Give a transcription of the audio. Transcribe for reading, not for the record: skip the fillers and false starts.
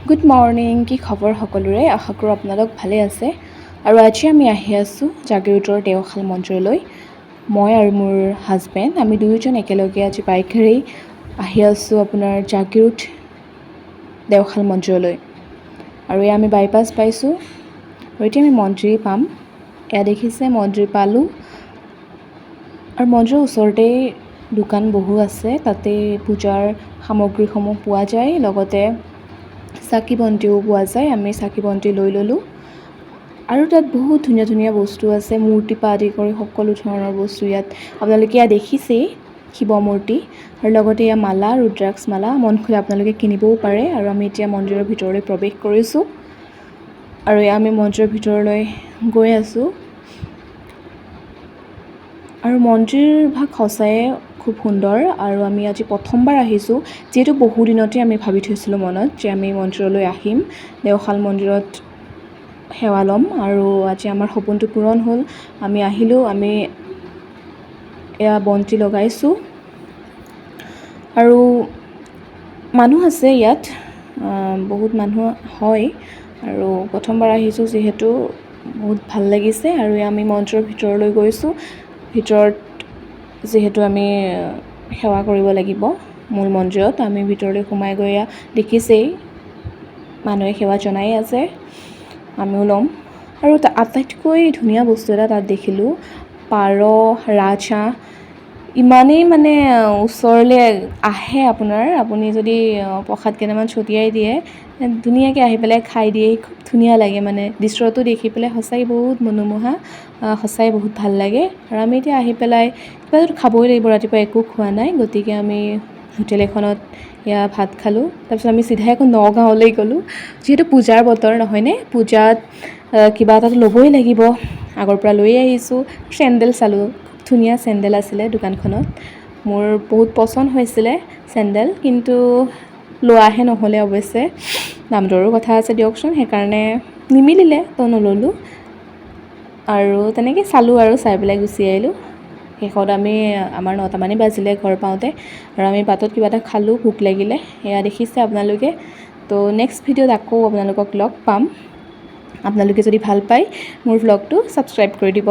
Good morning, কি খবৰ সকলোৰে? আশা কৰোঁ আপোনালোক ভালে আছে। আৰু আজি আমি আহি আছোঁ জাগিৰোডৰ দেওশাল মন্দিৰলৈ। মই আৰু মোৰ হাজবেণ্ড, আমি দুয়োজন একেলগে আজি বাইকেৰেই আহি আছোঁ আপোনাৰ জাগিৰোড দেওশাল মন্দিৰলৈ। আৰু এয়া আমি বাইপাছ পাইছোঁ আৰু এতিয়া আমি মন্দিৰ পাম। এয়া দেখিছে, মন্দিৰ পালোঁ। আৰু মন্দিৰৰ ওচৰতেই দোকান বহু আছে, তাতেই পূজাৰ সামগ্ৰীসমূহ পোৱা যায়, লগতে চাকি বন্তিও পোৱা যায়। আমি চাকি বন্তি লৈ ল'লোঁ। আৰু তাত বহুত ধুনীয়া ধুনীয়া বস্তু আছে, মূৰ্তি পৰা আদি কৰি সকলো ধৰণৰ বস্তু ইয়াত আপোনালোকে ইয়াত দেখিছেই। শিৱ মূৰ্তি আৰু লগতে ইয়াৰ মালা, ৰুদ্ৰাক্ষ মালা মন গ'লে আপোনালোকে কিনিবও পাৰে। আৰু আমি এতিয়া মন্দিৰৰ ভিতৰলৈ প্ৰৱেশ কৰিছোঁ আৰু এয়া আমি মন্দিৰৰ ভিতৰলৈ গৈ আছোঁ। আৰু মন্দিৰ ভাগ সঁচায়ে খুব সুন্দৰ। আৰু আমি আজি প্ৰথমবাৰ আহিছোঁ, যিহেতু বহুদিনতে আমি ভাবি থৈছিলোঁ মনত যে আমি মন্দিৰলৈ আহিম, দেওশাল মন্দিৰত সেৱা ল'ম। আৰু আজি আমাৰ সপোনটো পূৰণ হ'ল, আমি আহিলোঁ। আমি এয়া বন্তি লগাইছোঁ আৰু মানুহ আছে ইয়াত, বহুত মানুহ হয়। আৰু প্ৰথমবাৰ আহিছোঁ যিহেতু বহুত ভাল লাগিছে। আৰু আমি মন্দিৰৰ ভিতৰলৈ গৈছোঁ। ভিতৰত যিহেতু আমি সেৱা কৰিব লাগিব মূল মন্দিৰত, আমি ভিতৰলৈ সোমাই গৈ এয়া দেখিছেই, মানুহে সেৱা জনাই আছে, আমিও ল'ম। আৰু আটাইতকৈ ধুনীয়া বস্তু এটা তাত দেখিলোঁ, পাৰ, ৰাজহাঁহ ইমানেই মানে ওচৰলৈ আহে আপোনাৰ, আপুনি যদি প্ৰসাদ কেইটামান ছটিয়াই দিয়ে, ধুনীয়াকৈ আহি পেলাই খাই দিয়ে। খুব ধুনীয়া লাগে মানে দৃশ্যটো দেখি পেলাই, সঁচাই বহুত মনোমোহা, সঁচাই বহুত ভাল লাগে। আৰু আমি এতিয়া আহি পেলাই কিবা এটাতো খাবই লাগিব, ৰাতিপুৱা একো খোৱা নাই, গতিকে আমি হোটেল এখনত এয়া ভাত খালোঁ। তাৰপিছত আমি চিধাই আকৌ নগাঁৱলৈ গ'লোঁ, যিহেতু পূজাৰ বতৰ নহয়নে? পূজাত কিবা এটাতো ল'বই লাগিব। আগৰ পৰা লৈয়ে আহিছোঁ। চেণ্ডেল চালোঁ, খুব ধুনীয়া চেণ্ডেল আছিলে দোকানখনত। মোৰ বহুত পচন্দ হৈছিলে চেণ্ডেল, কিন্তু লোৱাহে নহ'লে। অৱশ্যে দাম দৰো কথা আছে দিয়কচোন, সেইকাৰণে নিমিলিলে তো নল'লোঁ। আৰু তেনেকৈ চালোঁ আৰু চাই পেলাই গুচি আহিলোঁ। শেষত আমি আমাৰ 9টামানেই বাজিলে ঘৰ পাওঁতে। আৰু আমি বাটত কিবা এটা খালোঁ, ভোক লাগিলে। এয়া দেখিছে আপোনালোকে। তো নেক্সট ভিডিঅ'ত আকৌ আপোনালোকক লগ পাম। আপোনালোকে যদি ভাল পায় মোৰ ভ্লগটো, ছাবস্ক্ৰাইব কৰি দিব।